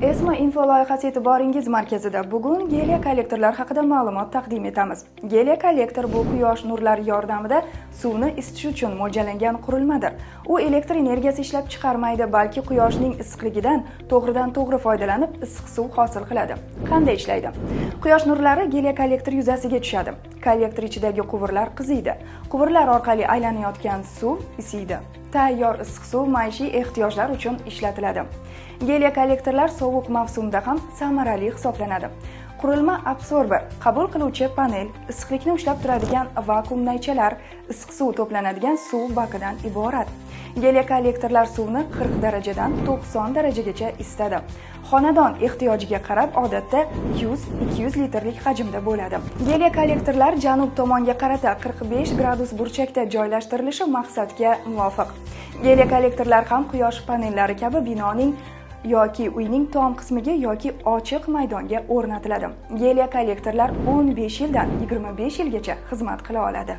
Esma Info loyihasi e'tiboringiz markazida bugun geliokollektorlar haqida ma'lumot taqdim etamiz. Geliokollektor bu quyosh nurlari yordamida suvni isitish uchun mo'ljallangan qurilmadir. U elektr energiyasi ishlab chiqarmaydi, balki quyoshning issiqligidan to'g'ridan to'g'ri foydalanib issiq suv hosil qiladi. Qanday ishlaydi? Quyosh nurlari geliokollektor yuzasiga tushadi. Kollektor ichidagi quvurlar qiziydi. Quvurlar orqali aylanayotgan suv isiydi. Tayyor issiq suv maishiy ehtiyojlar uchun ishlatiladi. Geliokollektorlar sovuq mavsumda ham samarali hisoblanadi. Qurilma absorber, qabul qiluvchi panel, issiqlikni ushlab turadigan vakuum naychalar, issiq suv to'planadigan suv bakidan iborat. Geliokollektorlar suvni 40 darajadan 90 darajagacha isitadi. Xonadon ehtiyojiga qarab odatda 100-200 litrlik hajmda bo'ladi. Geliokollektorlar janub tomonga qarata 45 gradus burchakda joylashtirilishi maqsadga muvofiq. Geliokollektorlar ham quyosh panellari kabi binoning yoki uyning tom qismiga yoki ochiq maydonga o'rnatiladi. Geliokollektorlar 15 yildan 25 yilgacha xizmat qila oladi.